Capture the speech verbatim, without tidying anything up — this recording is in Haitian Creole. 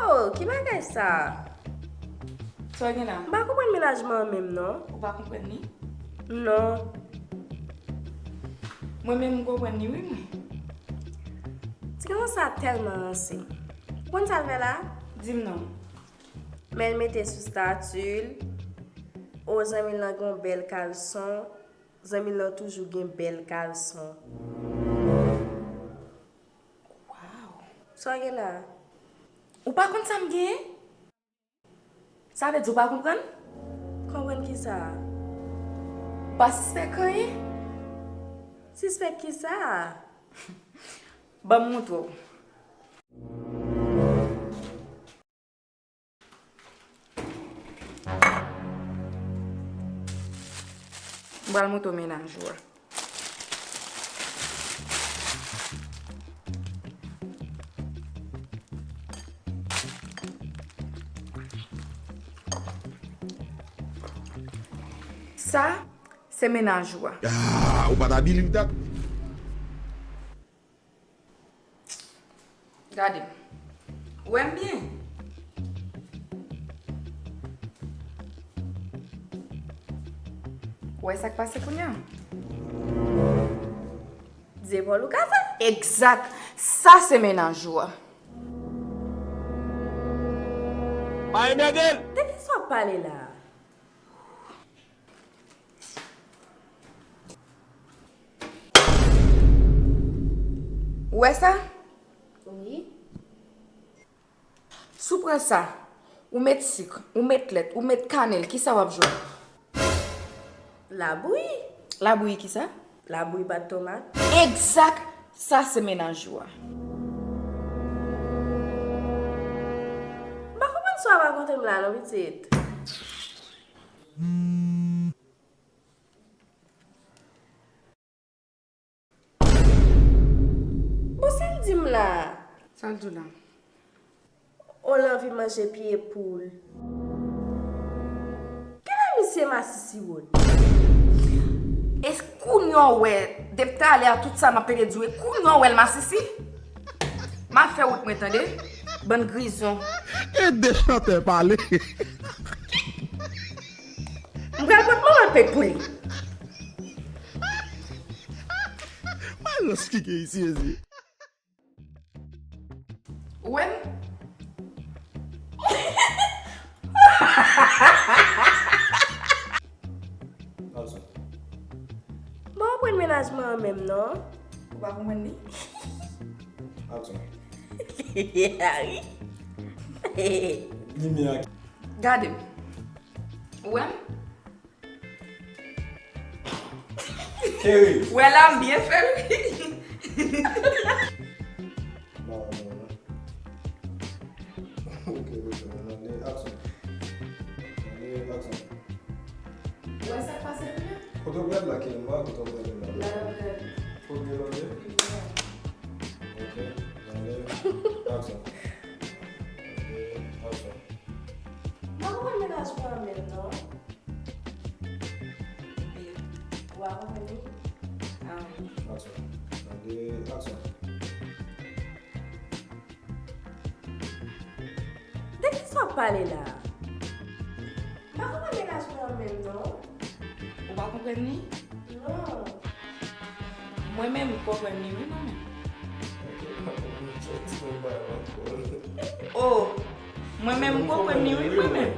Oh, ki bagay sa? Sa w gen la? M pa konprann mennaj mwen an menm non. Ou pa konprann li? Non. Mwen menm m konprann li wi mwen. Ti gason sa tèlman ranse. Ou konn sa l fè la? Di m non. Men l mete sou stati l. O, zanmi l lan gen yon bèl kalson. Zanmi l lan toujou gen bèl kalson. Wow. Sa w gen la? Ou pa konn sa m genyen? Sa vle di ou pa konprann? Konprann kisa? Ou pa sispèk anyen? Sispèk kisa? Ban m montre w. M pral montre w mennaj ou a. Sa, se mennaj ou a. Ah, ou pa ta believe that? Gade m. Ou wè m byen? Ou wè sa k pase kounye a? Zepòl ou kase? Egzak. Sa se mennaj ou a. Pa enmède l! De kisa w ap pale la? Ou wè sa? Wi. Si w pran sa, ou met sik, ou met lèt, ou met kanèl, kisa w ap jwenn? Labouyi. Labouyi kisa? Labouyi pat tomat. Egzak! Sa se mennaj ou a. M pa konprann sa w ap rakonte m la non pitit. Bon, sa l di m la? Sa l di w la? O, l anvi manje pye poul. Kilè misye masisi wòl? E kounye a w wè, depi talè a tout sa m ap pede di w, e kounye a w wè l masisi? M ap fè wout mwen tande, bann grizon. Ede chantè pale. M pral pot manman l pye poul li. Malans ki gen isi, Jezi. Ou wè m? Aksyon. M pa konprann mennaj mwen an menm non. Ou pa konprann li? Aksyon. Limyè a. Gade m. Ou wè m? Kerry. Wè la, m byen fè l. Non, non, non. Ok, ok, non, non, aksyon. Aksyon. Wè sa k pase kounye a? Kote w pral la, Kerry? M pa wè kote w pral la. La, la, la. Kote w pral la? Ok, aksyon. Ok, aksyon. M pa konprann mennaj mwen an menm non. Ou pa konprann li? Ah. Aksyon. Gade, aksyon. De kisa w ap pale la? M pa konprann mennaj mwen an menm non. Ou pa konprann li? Non. Mwen menm, m konprann li wi mwen menm. Oh, mwen menm, m konprann li wi mwen menm.